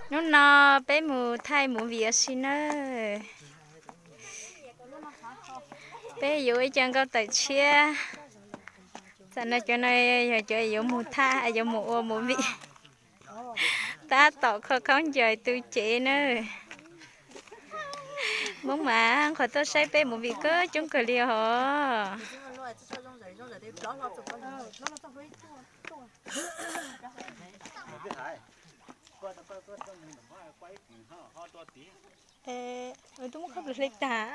Hnub no peb mus thaij movie ua si nawb. Peb yuav ib co nkauj tawm tshiab. Tam no cov no yog cov yuav mus thaij, yuav mus ua movie. Tab tom kho khaub ncaws tu cev nawb. Hmoob mas qhov tuaj saib peb movie kawg coob kawg li hos. Twb muab khob hle tas.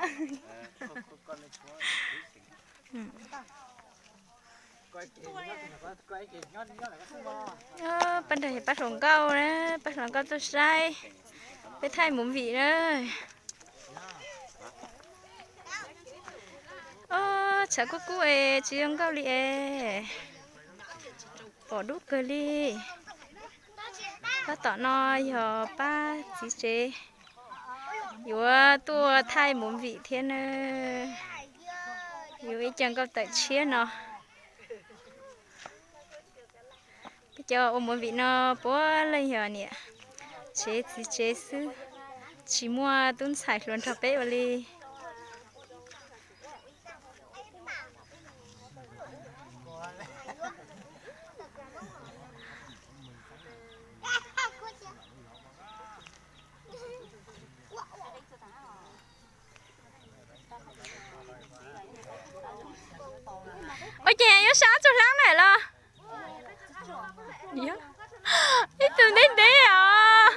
Pab nrog pab hluas nkauj na, pab hluas nkauj tuaj saib peb thaij movie na. Tshav kub kub es tsis zoo nkauj li es, pom dub kawg li. Tab tom no yog pab txiv tsev yuav tuaj thaij movie thiab na. Yuav ib co nkauj tawm tshiab no. Peb cov ua movie no puav leej yog niam tsev txiv tsev xwb, tsis muaj tub ntxhais hluas nrog peb ua li. Ua cas yuav sab txuj hlab na los? Ib tug ntev ntev os.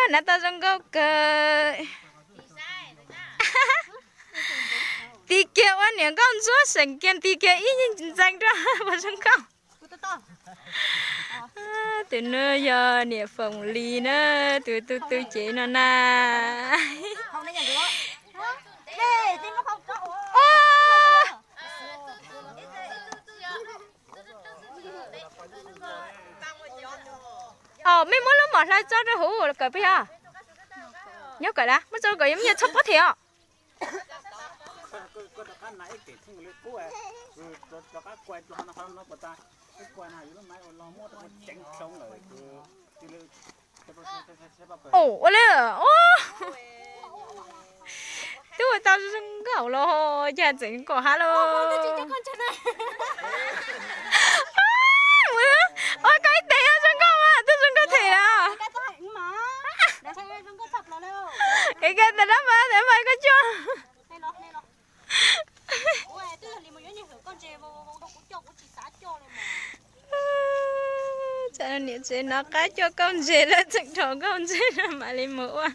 Hnav tau zoo nkauj kawg. Tig kiag ua niam nkauj ntsuab seem kiag tig kiag ib ntxees rau puas zoo nkauj. Tus no yog niam Foom Lis na, tus tu tu cev no na. Mej muab lub mom hlawv tso rau huv kawm puas yog? Nyob kawm las, muab tso kawm yuav me nyuam txhob pob them os. Ua li, twb ua tau zoo nkauj los cas tseem kom hab lauj. Ua koj ib teg zoo nkauj mas twb zoo nkauj them os. Es koj tas dab mas tas mas koj coj. Tsam niam tsev nov qab coj nkauj ntses lawm tseem dhos nkauj ntses no mam li mus ua.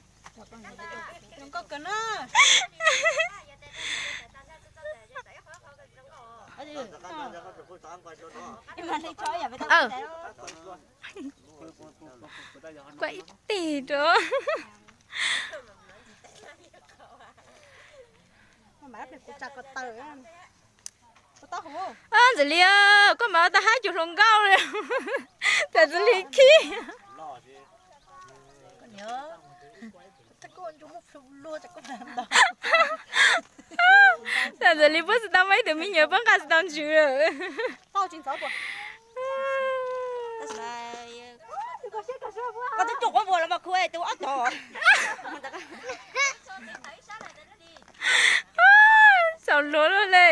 Kuaj ib teg rau. Ntxawm Lis, koj mas ua tau hab cuag hluas nkauj li. Tam Ntxawm Lis khib. Tam Ntxawm Lis puab tsis tau muaj ib tug me nyuam puab nqa tsis tau ntsws lawm. Txaus luag luaj le.